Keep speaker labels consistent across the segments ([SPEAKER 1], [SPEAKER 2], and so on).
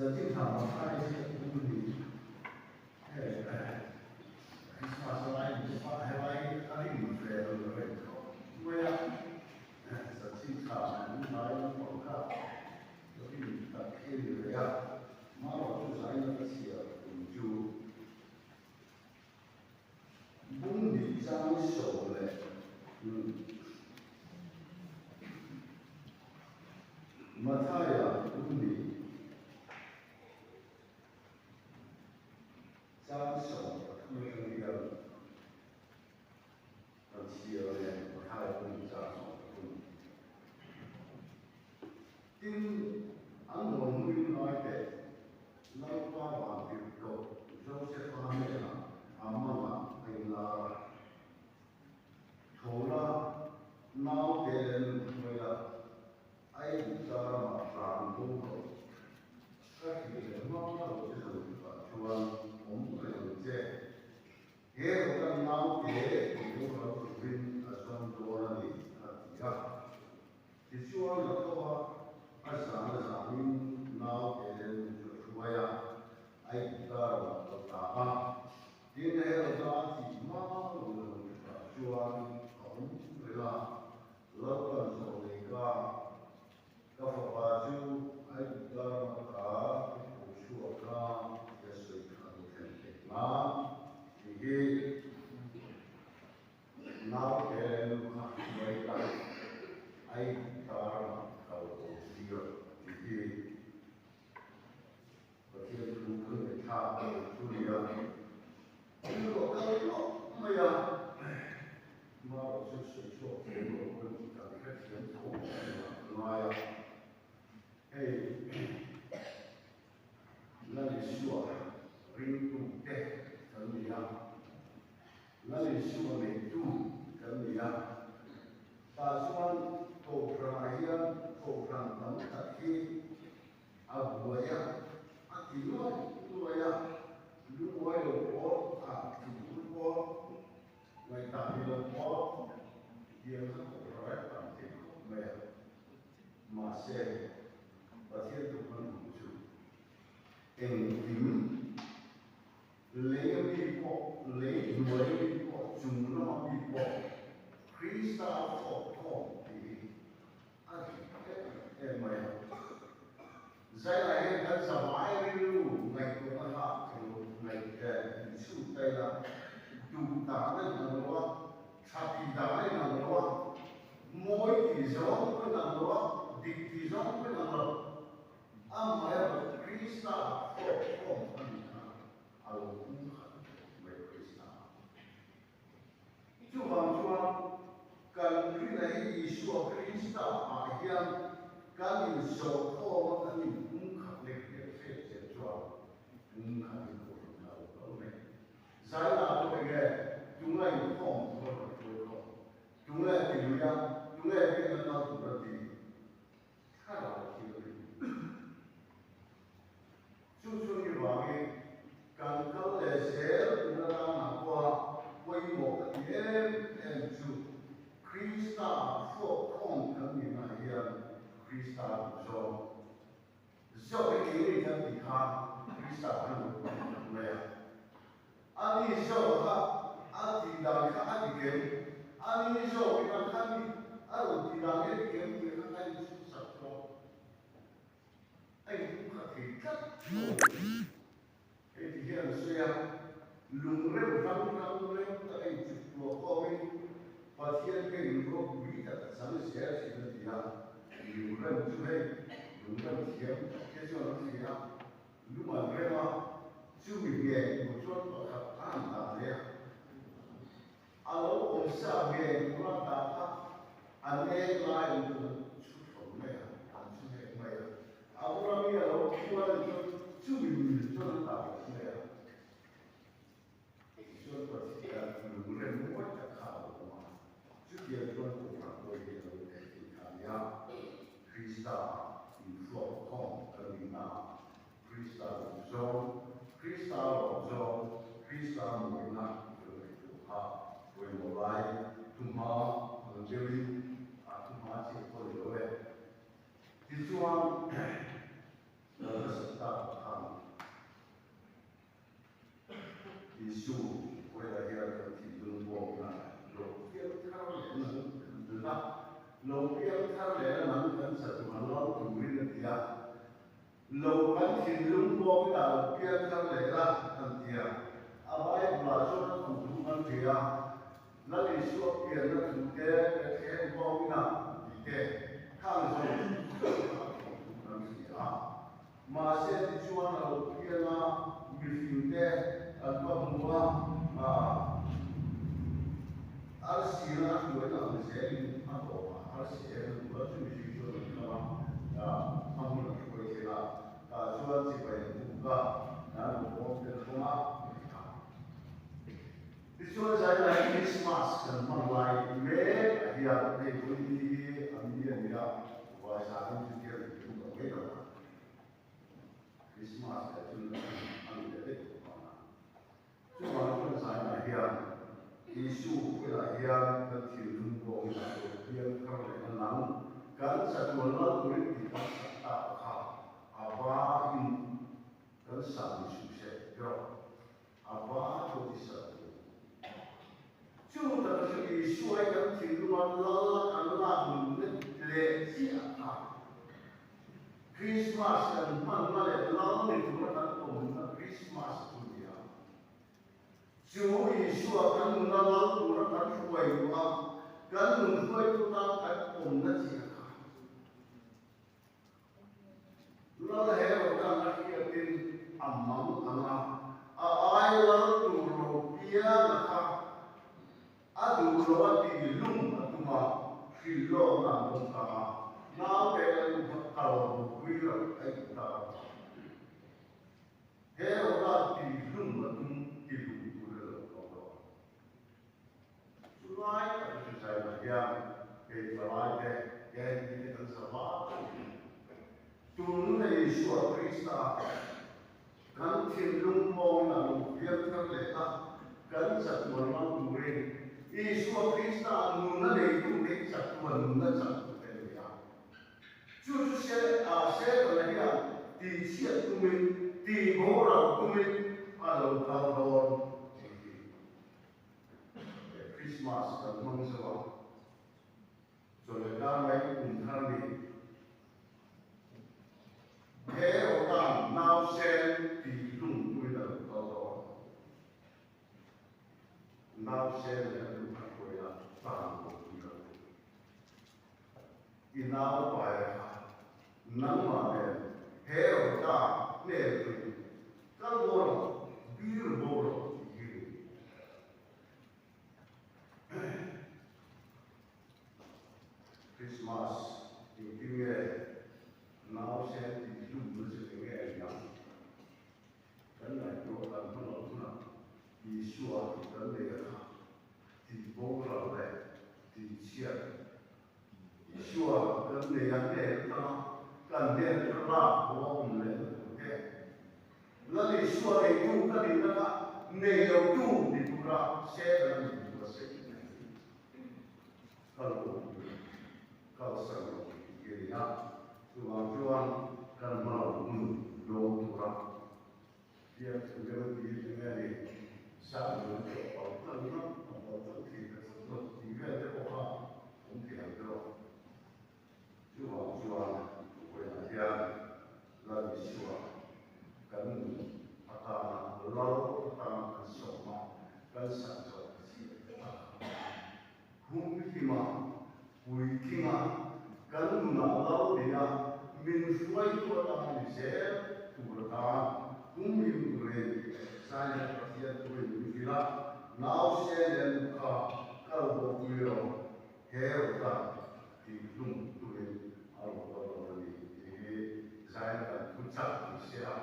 [SPEAKER 1] Chanchin tha Mathai bung hnih hei Christmas lai ni pah helai a rim fel reng khawp mai a, chanchin tha lunglai lampang kha rim tak hi a ni ve a, marawh chu zaina ka chhiar tum chu bung hnih chang 15. Mathaia bung hnih chang 13 atang hian kan chhiar a nia, Mathaia bung hnih chang 13. Tin, an hawn hnuin ngai teh, Lalpa vantirhkoh Josefa hnenah a mangah a inlar a. Tho la, naute leh nu hruai la, a in ta ramah tlan bo rawh. Ka hrilh leh hma lo che zan tukah chuan awm reng ang che. He rawtan naute tih boral turin a zawng dawn a ni, a ti a. Tichuan a tho a, a zan a zanin naute leh nu chu a hruai a, a in ta ramah a kal ta a. Tin, Heroda thih hma lo la hmu takah chuan a awm reng a, Lalpan zawh nei ka, ka fapa chu Aigupta rama ta i ko chhuak a tia sawi kha a lo thlen theih nan tih hi naute leh nu kha hruai la, Aigupta ramah kal bo tir tih hi. Pathian thu kan ngaihthlak a lo chu nia. Thil ruah kal hlawh mai a, marawh chu sawi chhuak thiam lo pawn kan hrethiam tho nia ka ngai a. Hei Lal Isua ringtute kan ni a, Lal Isua neitu kan ni a, tah chuan Kohhranah hian Kohhran tam tak hi A buai a, a ti luai luai a, lungawi lo pawh, a thinur pawh, ngaihdah ni lo pawh tiang kha koh reng tam thei khawp mai a. Mahse, Pathian thu kan hmuh chu engkim lei a mi pawh, lei hnuai a mi pawh, chung lama mi pawh Krista fawk khawm tih hi A dik em em mai a. Zailai hian kan zavai rilru ngaihtuahna kha eng ngaih in chhut ta ila, duh dan a inang lo a, tha tih dan a inang lo a, mawi tih zawng pawh inang lo a, dik tih zawng pawh inang lo. Amaherawhchu Krista ah fawk khawm a nih kha a lo pumkhat mai Krista ah. Chuvang chuan kan rinna hi Isua Krista ah hian kan inzawh khawm a, kan inpumkhat leh hriat hriat chian chuan pumkhat in kohhran kha a lo kal mai. Zaila pawh enge tunge inkhawm tur a rawn hruai khawm, tunge ti lui a, tunge biakna kal tur a ti Thlarau Thianghlim. Chu chu ni vangin kan kal leh zel tur atana pawha pawimawh ka ti em em chu Krista hruak khawm kan nihna hian Krista duh zawng zawk hi keini kan tih khan Krista khan lo pui tak mai a. Ani zawk kha a tih dan kha a ti kem, ani zawkin a kha ni a rawn tih dan hi a ti kem tih kha ka inchhut sak tawh. A inhung kha thei tlat lo. Hei ti hian a sawi a, lung reuh hrang hrang rem tak a inchuk tuah kawmin Pathian ka inropui tak a chang zel thin a ti a, lung rem chu hei lung rem thiam tak te chuan an hria a, Lung an rem a, chumi nge tur chuan pakhat a han dah leh a. A lo awm sa nge tur a dah kha a nek lai awm chuan an chhu hlawm mai a, an chhu hek mai a. A bula mi a lo khual a nih chuan chumi mil chuan an dah leh mai a. Tichuan Pathian lung rem mawi tak kha a lo awm a, chutiang chuan Kohhran pawh hi a lo thei thei kha a nia. Krista inhruak khawm kan nihna, Krista duh zawng, Krista lawm zawng, Krista mawina kan ngaihtuah kha pawimawh lai thuhma ang deuhin a thuhma chiah pawh ni lo e. Tichuan. kan la sak tak khan Isu kawia hian kan thinlung bawkna lo piang thar leh nang kan la lo piang thar leh na nang kan chatuan lo turin a ti a. Lo kan thinlung bawkna lo piang thar leh la kan ti a. A Bible ah chuan a thawnthu kan hria a, Lal Isua pianna thu te, Bethlehem bawkna tih te khang zawng zawng kha a thawnthu kan hria a. Mahse tichuan a lo piang a, mihringte an va hmu a, arsi la a hnuaina ang zelin a tawp a, arsi em an hmu a, chu mihring chuan an lam a, a hmun a hruai thei a, tah chuan chibai an buk a, an lo bawm tel bawm a, a ti a. Tichuan zailai Krismas kan hman lai mek ah hian hei vawi hi an mi a ni a, Vaisakin chutia min tum lo mai lo a. Krismas leh thil dang a ni leh daih tawh vang a. Chuvang chuan zainah hian Isu bulah hian kan thinlung pawhin a lo piang thar leh a nang kan chatuan lal turin tih kan sak tak kha a vain kan sak ni suh se erawh A va thu ti sak tu. Chu tak chu Isua hi kan thinlunga lal a kan lak nunna leh chiah kha. Krismas kan hmanna leh lal ni tura kan awmna Krismas chu a ni a. Chu Isua kan nuna lal tura kan hruai duh a, kan nun hruaitu tan kan awmna chiah kha. Lal Herodan a hriatin a mang ang a, a ai lal tur lo piang a kha a duh lo a tih lum a tum a, hrilh lawkna an awm ta a, naute la nu kha kal bupui lo a in ta a. Herodan tih lum a tum ti lum tur a lo kal dawn. Chu lai tak chu China hian kei thalai te KNP te kan sa vak a ni. Tun Isua Krista kan thinlung mawngin a lo piang thar leh a, kan chatuan ram turin Isua Krista nuna neitu te hi chatuan nuna chak tu te ni a. Chu chu se Setana hian tihchhiat tumin, tihboral tumin a lo kal dawn tih hi. Christmas kan hmang zo a, chawlh dar mai kum thar ni. He erawh nausen tih hlum tuin a lo kal dawn. Nausen leh a nu kha hruai a tan lo tui lo. I nau pai a kha nangmah nen he erawh tan hmel tuin Kal bo rawh, bir bo rawh tih hi ni. Christmas engtin nge nausen tih hlumna chu eng nge ni ang? Kan ngaihtuah kan hma loh hunah Isua kan nei a kha tih boral leh tih chhiat Isua kan nei a hnen atanga kan hnen atanga lak haw a awm leh na tur te, Lal Isua neitu ka nihna kha nei lotu ni tura Satan a nih tur a sawi mai. Kal bo tur, kalsan lo tih hi a ni a, chuvang chuan kan hma lo hun lawm tura Biak thu deuh tiin eng nge ni sang lung tawh pal tlang ngam a pal tlang thei ta tlat lo tih vel te pawh kha awm thei ang tiraw. Chuvang chuan vawiinah hian Lal Isua kan nun atana lal atana kan sawm a, kan sak zawh chiah tak humhima puitlinga kan nunah lal nia min hruaitu atana ni zel tur atan humhim turin Zainat Pathian thuin min hrilh a, nause leh nu kha kal bawk pui rawh, he rawta tih hlum turin a rawn kal dawn a ni tih hi Zainat an thu chak ni se a,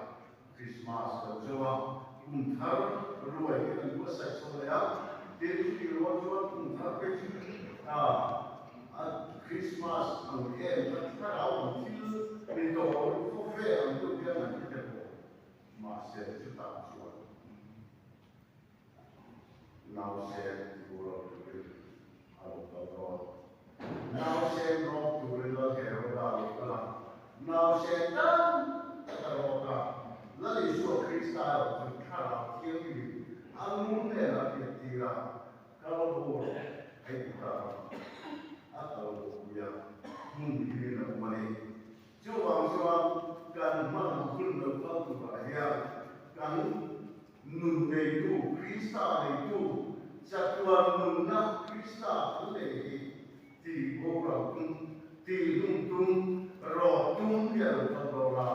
[SPEAKER 1] Krismas kan zo a, kum thar ruai hi kan buatsaih chho leh a, tin chutih rual chuan kum thar phei chu a Krismas ang em kha thlarau ang thil ni tawh lo khawvel ang deuh hian an ti te pawh mahse chutah chuan nausen rual turin a lo kal dawn. Nausen rawk turin Lal Heroda a lo kal a, nausen tam tak a rawk. erawh chu Thlarau Thianghlimin a ngun nen a hriattir a, kal bo rawh hei ti ta a, a kal bo pui a, hmun himin a awm a ni. Chuvang chuan kan hman hun lo kal turah hian kan nun neitu, Krista neitu, chatuan nunna Krista kan nei hi tih boral tum, tih hlum tum, rawt tum hi a lo kal dawn a,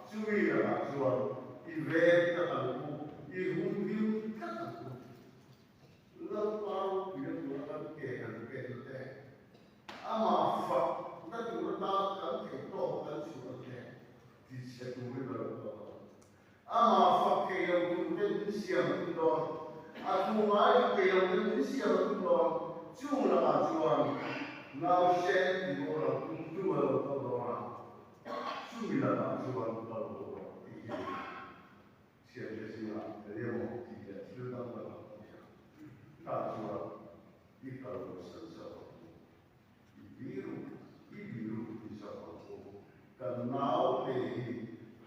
[SPEAKER 1] chumi lakah chuan i ven tlat ang u, i humhim tlat ang u. Lalpa ropuina tura kan ke kan pen na te, amah fak na tur atan kan thei tawk kan chhuah na te ti chhe turin a lo kal dawn. Amah fak thei lo tur ten min siam a tum dawn, a thu ngai fak thei lo ten min siam a tum dawn, chung lakah chuan nausen ti boral tum tu a lo kal dawn a, chumi lakah chuan kal bo rawh tih hi thiante zingah eng emaw tih leh thil dang dang a awm a, tah chuan i kal bo san zauh ang u. I biru, i biru i zauh ang u. Kan naute hi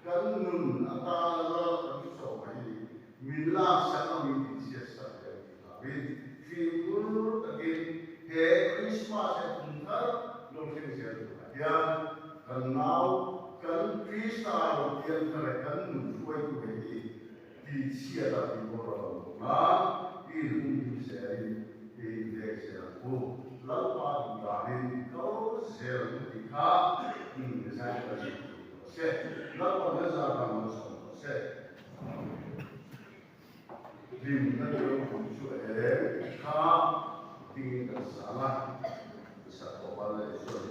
[SPEAKER 1] kan nun atana lal kan sawm a hi min laksak a min tihchhiat sak leh ang tih hlauhin fimkhur takin he Krismas leh kum thar lo thleng zel turah hian kan nau kan Krista lo piang thar leh kan nun hruaitu he hi tihchhiat a tih boral ang bawk nan i inhumhim zelin i invek zel ang u. Lalpa duh danin i kal zel ang u tih kha zai ka zir tur tawh se. Lalpa hmel zar kha mal sawm tawh se. Hlimna rilru chu eng kha tingin kan sang a, sa tawp a la Isua hi.